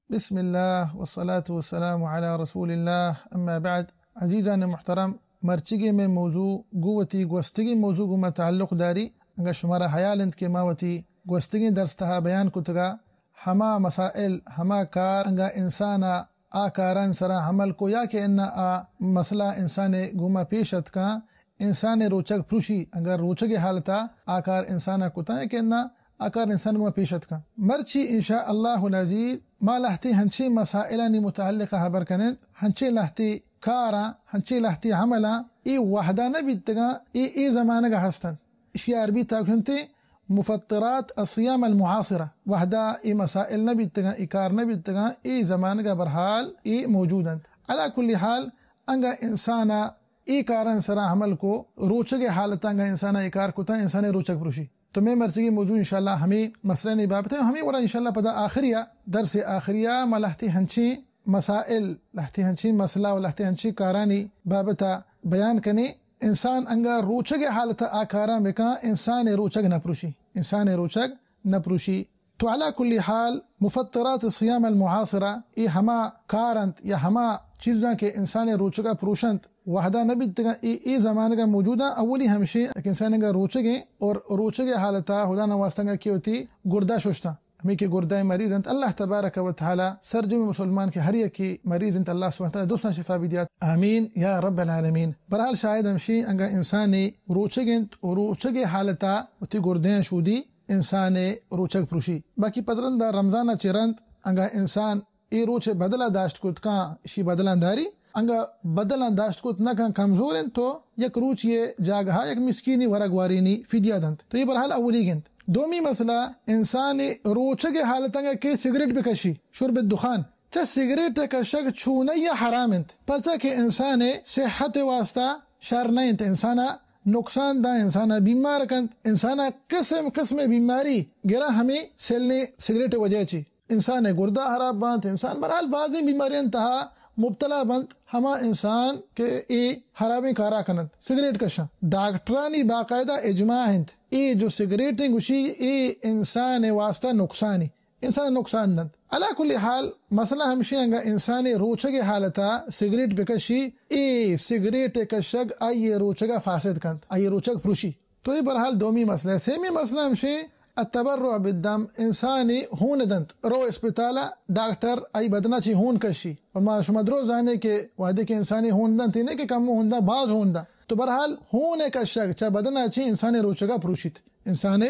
بسم اللہ والصلاة والسلام علی رسول اللہ، اما بعد۔ عزیزان محترم، مرچیگیں مئے موضوع گوں وتی گوستگیں موضوع گوں ما تعلق داری۔ انگا شمارا حیال انت کہ ما وتی گوستگیں درس تہا بیان کتگا، ہما مسائل، ہما کار، انگا انسانا آ کاران سرا عمل کو یا کہ انا آ مسئلہ انسان گوما پیش اتکاں، انسان روچگ پروشی، اگر روچگ حالتا آ کار انسانا کتا کہ انا آ کار انسان گوما پیش اتکاں۔ مرچی انشاءاللہ العزیز ما لہتے ہنچیں مسائلانی متعلق حبر کننت، ہنچیں لہتے کاراں، ہنچیں لہتے عملاں اے وہدا نہ بیتگاں، اے، اے زمانگا ہستنت۔ اشی عربی تہا گوشنت مفطرات الصیام المعاصرہ۔ وہدا اے مسائل نہ بیتگاں، اے کار نہ بیتگاں، اے زمانگا برحال اے موجود انت۔ علی کل حال، انگا انسانا اے کاران سرا عمل کو، روچگ حالتا انگا انسانا اے کار کتا، انسان روچگ پروشی۔ تو مئے مرچگی موضوع انشاءاللہ ہمیں مسئلہ نی بابت ہے، ہمیں وڑا انشاءاللہ پدا آخریا، درس آخریا ما لہتے ہنچیں مسائل، لہتے ہنچیں مسئلہ و لہتے ہنچیں کارانی بابتا بیان کنیں۔ انسان انگا روچگ حالتا آ کاراں بکاں، انسان روچگ نہ پروشی، انسان روچگ نہ پروشی۔ تو علی کل حال، مفطرات الصیام المعاصرہ، اے ہما کار انت یا ہما چیزاں کہ انسان روچگا پروشنت، وہدا نہ بیتگاں، اے، اے زمانگا موجوداں۔ اولی ہمشی کہ انسان انگا روچگیں اور روچگ حالتا خدا نہ واسطہ انگا کہ وتی گردہ ششتاں۔ ہمے کہ گردہ مریض انت، اللہ تبارک و تعالی سرجم مسلمان کہ ہر یکے مریض انت، اللہ سبحانہ و تعالی درستاں شفا بدیات۔ آمین یا رب العالمین۔ برحال شاید ہمشی انگا انسانے روچگ انت و روچگ حالتا وتی گردیاں شودی، انسانے روچگ پروشی۔ باقی پد رندا رمضانا چہ رند انگا انسان اے روچ بدلا داشت کت کاں، اشی بدلاں داری۔ انگا بدلاں داشت کت نہ کن، کمزور انت، تو یک روچی جاگہا یک مسکینی ورگ وارینی فدیہ دنت۔ تو اے برحال اولیگ انت۔ دومی مسئلہ، انسان روچگ حالت انگا کہ سگریٹ بکشی، شرب الدخان، چہ سگریٹ کشگ چونئی حرام انت، پرچا کہ انسان صحت واسطہ شر نہ انت، انسانا نقصان دا، انسانا بیمار کنت، انسانا قسم قسم بیماری گرا ہمیں سلیں سگریٹ وجہ چی۔ انسان ء گردہ ہراب بنت، انسان برحال بازیں بیماریاں تہا مبتلا بنت، ہما انسان کہ اے ہرابیں کارا کننت، سگریٹ کشاں۔ ڈاکٹرانی باقاعدہ اجماع انت، اے جو سگریٹیں گوشی، اے انسان ء واسطہ نقصانی، انسان ء نقصان دنت۔ علی کل حال، مسئلہ ہمشی انگا انسان روچگ حالتا سگریٹ بکشی، اے سگریٹ کشگ آئی روچگا فاسد کنت، آئی روچگ پروشی۔ تو اے برحال دومی مسئلہ۔ سیمی مسئلہ ہمشی التبرع بالدم، انسانی ہون دنت۔ رو اسپتالا، ڈاکٹر آئی بدنا چی ہون کشی۔ اور ما شما درو زانے کہ وہدے کہ انسانی ہون دنت، نے کہ کم ہون دا، باز ہون دا۔ تو برحال ہون کشگ چہ بدنا چی انسانی روچگا پروشیت۔ انسانی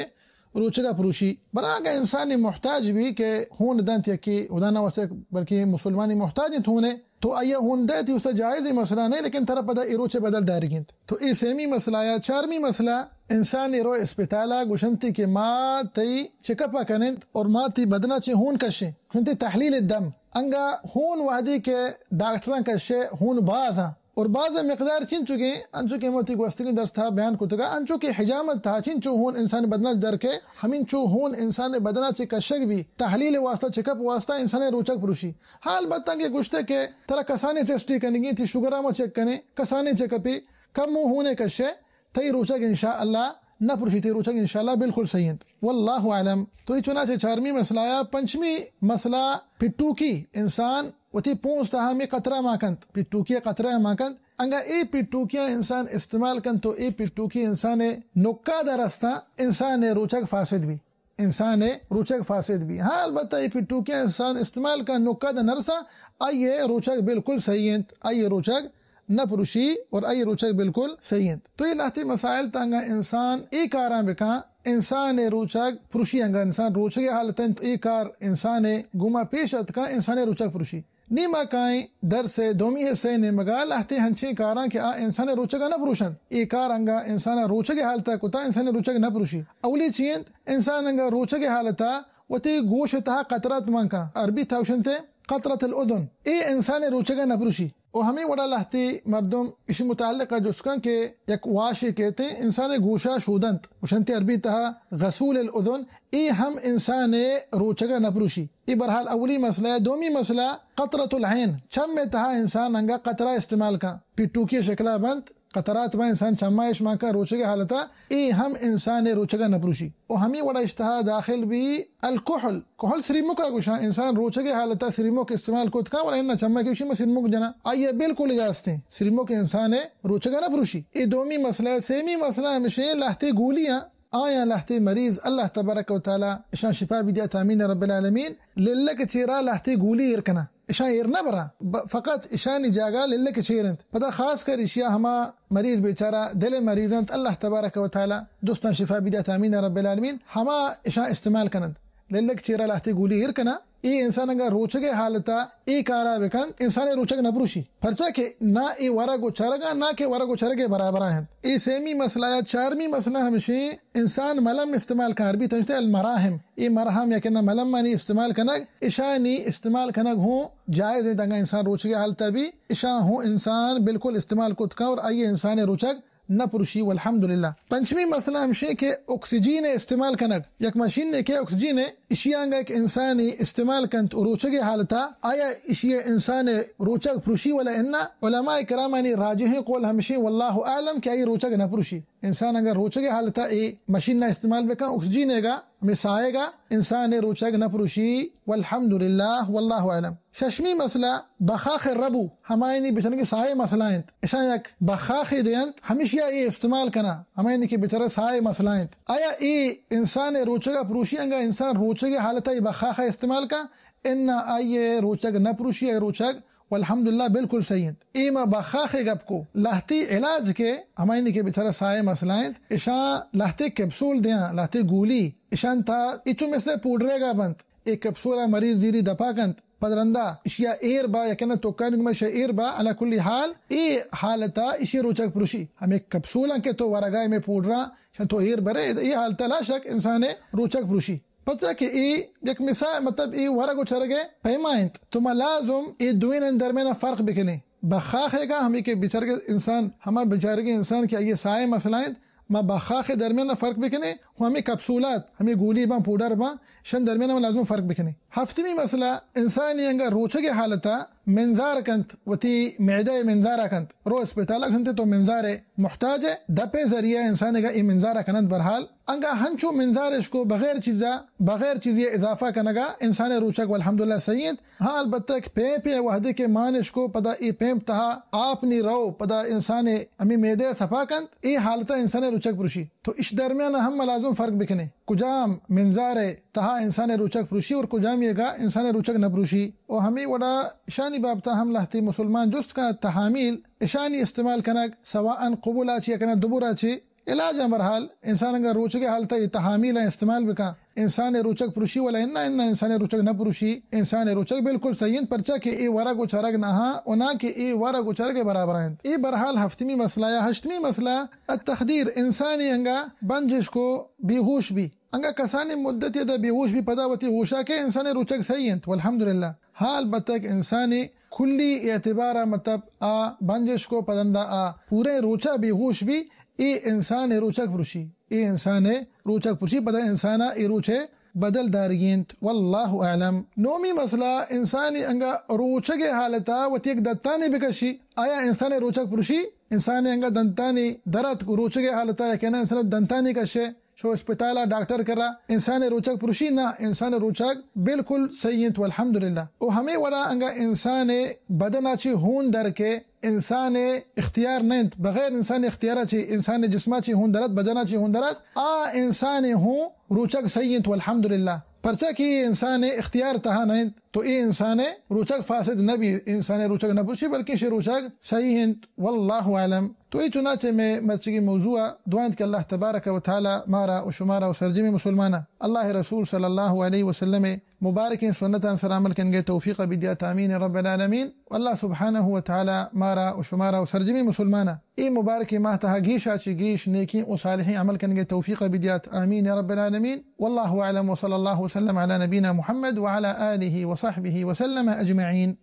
روچگا پروشی۔ برا اگہ انسانی محتاج بی کہ ہون دنت یکی، خدا نہ واسطہ بلکہ مسلمانی محتاج انت ہونے، تو آئی ء ہون دئے، تئی استا جائز مسئلہ نہ، لیکن ترا پدا اے روچ ء بدل دارگ انت۔ تو اے سیمی مسئلہ یا چارمی مسئلہ، انسان ء رو اسپتال ء گوشنتی کہ ما تئی چیک اپ ء کننت اور ما تئی بدنا چہ ہون کشیں، گوشنتی تحلیل الدم۔ انگا ہون وہدی کہ ڈاکٹراں کشے، ہون باز آں اور باز مقدار چنچکیں، انچو کہ ما تئی گوستگیں درس تہا بیان کتگا، انچو کہ حجامت تہا چنچو ہون انسان بدنا درکے، ہمینچو ہون انسان بدنا چہ کشگ بی، تحلیل واسطہ، چیک اپ واسطہ انسان روچگ پروشی۔ ہاں، البتہ کہ گوشتے کہ ترا کسانیں ٹیسٹے کنگی، تئی شوگر ء ما چیک کنیں، کسانیں چیک اپے، کمو ہونے کشے، تئی روچگ انشاءاللہ نہ پروشی، تئی روچگ انشاءاللہ بالکل صحیح انت۔ واللہ اعلم۔ تو اے چنانچہ چارمی مسئلہ یا پنچمی مسئلہ پٹوکی، انسان وتی پونز تہا ہمے قطرہ مان کنت، پٹوکی قطرہ مان کنت۔ انگا اے پٹوکیاں انسان استعمال کنت تو اے پٹوکی انسان نکا در استاں، انسان روچگ فاسد بی۔ انسان ء روچگ فاسد بی۔ ہاں، البتہ اے پٹوکیاں انسان استعمال کن نکا دہ نرساں، آئی ء روچگ بالکل صحیح انت، آئی ء روچگ نہ پروشی اور آئی ء روچگ بالکل صحیح انت۔ تو اے لہتے مسائل تانگا انسان اے کاراں بکاں، انسان ء روچگ پروشی۔ انگا انسان روچگ ء حالت انت، اے کار انسان ء گوما پیش اتکاں، انسان ء روچگ پروشی۔ نی ما کائیں درس ء دومی حصہ ء نیمگا لہتے ہنچیں کاراں کہ آ انسان ء روچگ ء نہ پروشنت۔ اے کار انگا انسان ء روچگ ء حالت ء کتا، انسان ء روچگ نہ پروشی۔ اولی چی انت؟ انسان انگا روچگ ء حالت ء وتی گوش ء تہا قطرات مان کن۔ عربی تہا گوشنت قطرۃ الاذن۔ اے انسان ء روچگ ء نہ پروشی۔ و ہمے وڑا لہتے مردم اشی متعلق ء جست کن کہ یک واشے کیت انسان ء گوشا شودنت، گوشنت عربی تہا غسول الاذن، اے ہم انسان ء روچگ ء نہ پروشی۔ اے بہرحال اولی مسئلہ ہے۔ دومی مسئلہ قطرۃ العین، چم ء تہا انسان انگا قطرہ استعمال کن، پٹوکی شکلا بنت، قطرات با انسان چما اش مانکا روچگے حالتا، اے ہم انسان روچگا نپروشی۔ و ہمیں وڑا اشتہا داخل بی الکحل، کحل سریمکا گوشاں، انسان روچگے حالتا سریمک استعمال کت کاں، ولا انا چما کہ گوشی ما سریمک جنا، آئیے بالکل اجازت ہیں، سریمک انسان روچگا نپروشی۔ اے دومی مسئلہ ہے۔ سیمی مسئلہ ہمشیں لہتے گولیاں، آیاں لہتے مریض اللہ تبارک و تعالی اشاں شفا بدیات، آمین رب العالمین۔ للک چیرا لہتے گولی ایر کنا، اشاں ایر نہ برا، ب-، فقط اشانی جاگہ للک چیر انت۔ پدا خاص کر اشیا ہما مریض بیچارہ دل مریض انت، اللہ تبارک و تعالی درستاں شفا بدیات، آمین رب العالمین۔ ہما اشاں استعمال کننت، للک چیرا لہتے گولی ایر کنا۔ اے انسان انگا روچگے حالتا اے کارا بکنت، انسان روچگ نپروشی، پرچا کہ نہ اے ورگ و چرگا، نہ کہ ورگ و چرگے برابرا انت۔ اے سیمی مسئلہ یا چارمی مسئلہ ہمشیں انسان ملم استعمال کن، عربی تنشتے المراہم، اے مرہم یا کہ نہ ملمانی استعمال کنگ، اشانی استعمال کنگ ہوں جائز انت، انگا انسان روچگے حالتا بی اشاں ہوں انسان بالکل استعمال کت کن اور آئیے انسان روچگ نہ پروشی، والحمدللہ۔ پنچمی مسئلہ ہمشیں کہ آکسیجن استعمال کنگ، یک مشین نے کہ آکسیجن اشی آنگا ایک انسانی استعمال کنت و روچگے حالتا، آیا اشی انسان روچگ پروشی ولا انا؟ علماء کرامانی راجحیں قول ہمشیں واللہ اعلم کہ آئی روچگ نہ پروشی۔ انسان اگر روچگے حالتا اے مشین نہ استعمال بکن، آکسیجن گا ہمیں سائے گا انسان روچگ نہ پروشی، والحمدللہ، واللہ اعلم۔ ششمی مسئلہ بخاخ ربو، ہمائنی بچنگی سائے مسئلہ انت۔ اشان یک بخاخ دے انت، ہمیشیا اے استعمال کنا، ہمائنی کہ بچرے سائے مسئلہ انت۔ آیا اے انسان روچگا پروشی؟ انگا انسان روچگے حالتا اے بخاخ استعمال کا، انا آئیے روچگ نہ پروشی، اے روچگ والحمدللہ بالکل صحیح انت۔ اے ما بخاخ گپ کو، لہتی علاج کے ہمائنی کہ بچرے سائے مسئلہ انت، اشان لہتے کیپسول دیاں، لہتے گولی، اشان تا اچو مثل پوڈرے گا بنت۔ اے کپسول ء مریض دیری دپا کنت، پد رندا اشیا ایر با، یکن ء توکانی گما اشیا ایر با، علی کل حال اے حالتا اشی روچگ پروشی۔ ہمے کپسولاں کہ تو ورگا، ہمے پوڈراں شن تو ایر برے، اے حالتا لا شک انسان روچگ پروشی۔ پچا کہ اے یک مثال، مطلب اے ورگ و چرگ ء پیما انت، تو ما لازم اے دوئینانی درمیان فرق بکنیں۔ بخاخ ء گا ہمے کہ بچرگ انسان، ہما بچرگ انسان کہ آئی سائے مسئلہ انت، ما بخاخ ء درمیان فرق بکنیں و ہمے کپسولات، ہمے گولی باں، پوڈر باں، شن درمیان ما لازم فرق بکنیں۔ ہفتمی مسئلہ، انسانی انگا روچگ حالتا منظار کنت، وتی معدہ منظارا کنت، رو اسپتال کنت تو منظار محتاج ہے، دپ ذریعہ انسان گا اے منظارا کنت۔ برحال انگا ہنچو منظارش کو بغیر چیزا، بغیر چیزی اضافہ کنگا انسان روچگ والحمدللہ صحیح انت۔ ہاں، البتہ کہ پیمپ ء وہدے کہ مانش کو، پدا اے پیمپ تہا آپ نی رو، پدا انسان ء ہمے معدہ ء صفا کنت، اے حالت ء انسان ء روچگ پروشی۔ تو اش درمیان ء ہم لازم فرق بکنے، کجام منظار ء تہا انسان ء روچگ پروشی اور کجامی ء گا انسان ء روچگ نہ پروشی۔ و ہمے وڑا اشانی بابت ء ہم لہتے مسلمان جست کا تحامیل اشانی استعمال کنگ، سواء قبل ء چی یا کنا دبر ء چی، علاج ء برحال انسان اگر روچگ ء حالت ء اے تحامیل ء استعمال بکا، انسان ء روچگ پروشی ولا انا، انا انسان ء روچگ نہ پروشی، انسان ء روچگ بالکل صحیح انت، پرچا کہ اے ورگ و چرگ نہ ہاں و نہ کہ اے ورگ و چرگ ء برابر انت۔ اے برحال ہفتمی مسئلہ یا ہشتمی مسئلہ التخدیر، انسانی انگا بنجش کو بے ہوش بی۔ انگا کسانی مدتی دا بے ہوش بی، پدا وتی ہوشا کہ انسان ء روچگ صحیح انت، والحمدللہ۔ ہاں، البتہ کہ انسانی کلی اعتبار ء مطلب آ بنجش کو پدندا آ پورے روچا بے ہوش بی، اے انسان ء روچگ پروشی، اے انسان ء روچگ پروشی، پدا انسان ء اے روچ ء بدل دارگی انت۔ واللہ اعلم۔ نومی مسئلہ، انسانی انگا روچگ ء حالتا وتی یک دتانی بکشی، آیا انسان ء روچگ پروشی؟ انسانی انگا دنتانی درد روچگ ء حالتا یا کہ نہ انسان دنتانی کشے؟ شو اسپتال ء ڈاکٹر کرا، انسان ء روچگ پروشی؟ نہ، انسان ء روچگ بالکل صحیح انت والحمدللہ۔ او ہمے وڑا انگا انسان ء بدن ء چی ہون در کے انسان ء اختیار نہ انت، بغیر انسان اختیار ء چی انسان ء جسم ء چی ہون درت، بدن ء چی ہون درت، آ انسان ء ہون روچگ صحیح انت والحمدللہ۔ پرچا کہ اے انسان ء اختیار تہا نہ انت، تو اے انسان ء روچگ فاسد نہ بی، انسان ء روچگ نہ پروشی، بلکہ شے روچگ صحیح انت۔ واللہ اعلم۔ تو اے چنانچہ مئے مرچگی موضوع ء دعا انت کہ اللہ تبارک و تعالی مارا و شمارا و سرجمی مسلماناں اللہ ء رسول صلی اللہ علیہ وسلم ء مبارکیں سنتاں سر عمل کنگے توفیق بدیات، آمین رب العالمین۔ و اللہ سبحانہ و تعالی مارا و شمارا و سرجمی مسلماناں اے مبارکیں ماہ تہا گیشا چی گیش نیکیں و صالحیں عمل کنگے توفیق بدیات، آمین رب العالمین۔ واللہ اعلم و صلی اللہ وسلم علی نبینا محمد وعلی آلہ وصحبہ وسلم اجمعین۔